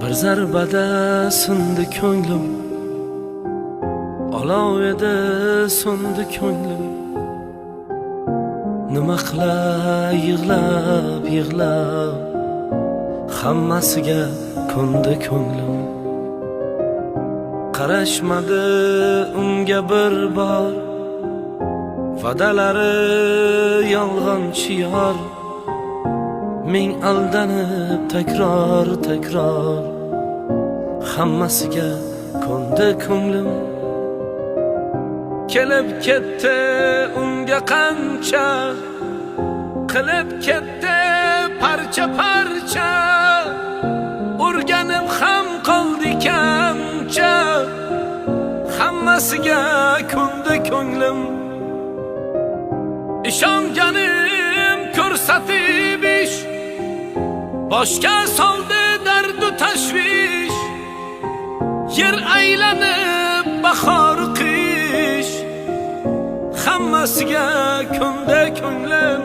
Bir zarbada sindi ko'nglim, olov edi, so'ndi ko'nglim. Nima qilay, yig'lab yig'lab hammasiga ko'ndi ko'nglim. Qarashmadi unga bir bor, va'dalari yolg'onchi yor. Ming aldanib, takror takror hammasiga ko'ndi ko'nglim. Kelib ketdi unga qancha, qilib ketdi parcha parcha. O'rganib ham qoldi kamcha, hammasiga ko'ndi ko'nglim. Ishonganim ko'rsatib ish, boshga soldi dardu tashvish. Yer aylanib bahor, qish, hammasiga ko'ndi ko'nglim.